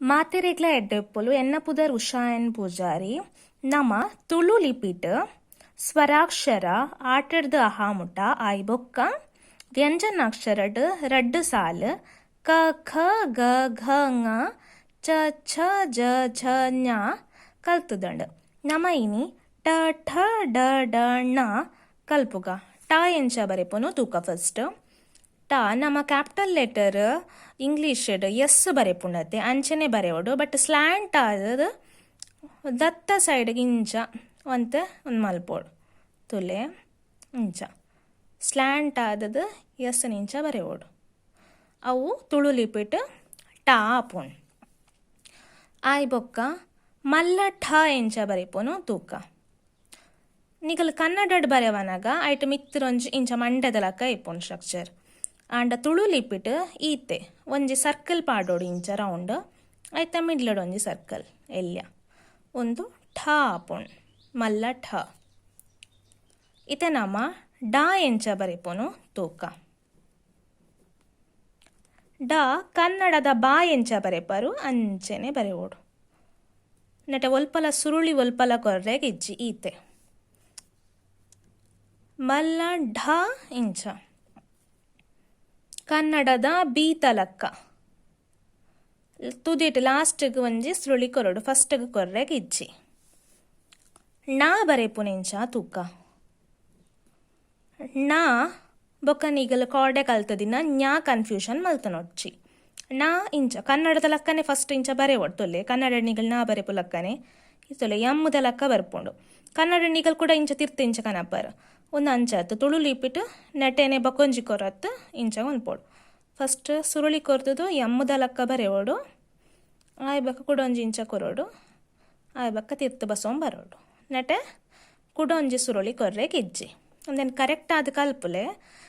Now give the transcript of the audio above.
ಮಾತೆರೆಗ್ಲ ಎಡ್ಡೆಪ್ಪುಲು. ಎನ್ನ ಪುದರ್ ಉಷಾ ಎನ್ ಪೂಜಾರಿ. ನಮ ತುಳು ಲಿಪಿಟ್ ಸ್ವರಾಕ್ಷರ ಆಟಡ್ದ್ ಅಹ ಮುಟ್ಟ ಆಯಿ ಬೊಕ್ಕ ವ್ಯಂಜನಾಕ್ಷರಡ್ ರಡ್ಡ್ ಸಾಲ್ ಕ ಖ ಗ ಘ ങ ಚ ಛ ಜ ಝ ಞ ಕಲ್ತುದುಂಡು. ನಮ ಇನಿ ಟ ಠ ಡ ಢ ಣ ಕಲ್ಪುಗ. ಟ ಎಂಚ ಬರೆಪುನು ತೂಕ ಫಸ್ಟ್. ಟ ನಮ ಕ್ಯಾಪಿಟಲ್ ಲೆಟರ್ ಇಂಗ್ಲೀಷ್ಡ್ ಎಸ್ ಬರೆಪುಂಡತೆ, ಅಂಚನೆ ಬರೆವೊಡು. ಬಟ್ ಸ್ಲ್ಯಾಂಟ್ ಆದ್ ದತ್ತ ಸೈಡ್ಗ್ ಇಂಚ ಒಂತೆ ಉಂದು ಮಲ್ಪೊಡು. ತೂಲೆ, ಇಂಚ ಸ್ಲ್ಯಾಂಟ್ ಆದದ್ ಎಸ್ ಇಂಚ ಬರೆವೊಡು. ಅವು ತುಳು ಲಿಪಿಟ್ ಟ ಆಪುಂಡು. ಆಯಿ ಬೊಕ್ಕ ಮಲ್ಲ ಠ ಎಂಚ ಬರೆಪುನು ತೂಕ. ನಿಕಲ್ ಕನ್ನಡಡ್ ಬರೆವನಗ ಐಟ್ ಮಿತ್ತ್ ಒಂಜಿ ಇಂಚ ಮಂಡೆದ ಲೆಕ್ಕ ಇಪ್ಪುಂಡು ಸ್ಟ್ರಕ್ಚರ್. ಆಂಡ ತುಳು ಲಿಪಿಟ್ ಈತೆ ಒಂಜಿ ಸರ್ಕಲ್ ಪಾಡೊಡು ಇಂಚ ರೌಂಡ್, ಐತ ಮಿಡ್ಲಡ್ ಒಂಜಿ ಸರ್ಕಲ್ ಎಲ್ಯ. ಉಂದು ಠ ಆಪುಂಡು, ಮಲ್ಲ ಠ. ಇತ್ತೆ ನಮ ಡ ಎಂಚ ಬರೆಪುನು ತೂಕ. ಡ ಕನ್ನಡದ ಬಾ ಎಂಚ ಬರೆಪರು ಅಂಚನೆ ಬರೆವೊಡು. ನೆಟ ಒಲ್ಪಲ ಸುರುಳಿ ಒಲ್ಪಲ ಕೊರ್ರೆಗ್ ಇಜ್ಜಿ, ಈತೆ. ಮಲ್ಲ ಢ ಇಂಚ ಕನ್ನಡದ ಬೀತ ಲಕ್ಕ ತುದಿಟ್ ಲಾಸ್ಟ್ಗ್ ಒಂಜಿ ಸುರುಳಿ ಕೊರೊಡು, ಫಸ್ಟ್ಗ್ ಕೊರ್ರೆಗ್ ಇಜ್ಜಿ. ಣ ಬರೆಪುನ ಇಂಚ ತೂಕ. ಣ ಬೊಕ್ಕ ನಿಗಲ್ ಕೋಡೆ ಕಲ್ತದಿನ ಞ ಕನ್ಫ್ಯೂಷನ್ ಮಲ್ತೊನೊಡ್ಚಿ. ಣ ಇಂಚ ಕನ್ನಡದ ಲಕ್ಕನೆ ಫಸ್ಟ್ ಇಂಚ ಬರೆವೊಡು. ತೊಲೆ, ಕನ್ನಡ ನಿಗಲ್ ಣ ಬರೆಪು ಲಕ್ಕನೆ ತೊಲೆ, ಎಮ್ಮುದ ಲಕ್ಕ ಬರ್ಪುಂಡು. ಕನ್ನಡ ನಿಗಲ್ ಕೂಡ ಇಂಚ ತಿರ್ತ್ ಇಂಚ ಕನಪರ್. ಉಂದು ಅಂಚ ಅತ್ತ್. ತುಳು ಲಿಪಿಟ್ ನೆಟೆನೆ ಬೊಕೊಂಜಿ ಕೊರತ್ ಇಂಚ ಮನ್ಪೊಡು. ಫಸ್ಟ್ ಸುರುಳಿ ಕೊರ್ತುದು ಎಮ್ಮುದ ಲಕ್ಕ ಬರೆವೊಡು. ಆಯ್ ಬೊಕ್ಕ ಕುಡೊಂಜಿ ಇಂಚ ಕೊರೊಡು. ಆಯ್ ಬೊಕ್ಕ ತಿರ್ತ್ ಬಸೊಂದು ಬರೊಡು. ನೆಟೆ ಕುಡೊಂಜಿ ಸುರುಳಿ ಕೊರ್ರೆಗ್ ಇಜ್ಜಿ. ಉಂದೆನ್ ಕರೆಕ್ಟ್ ಆದ್ ಕಲ್ಪುಲೆ.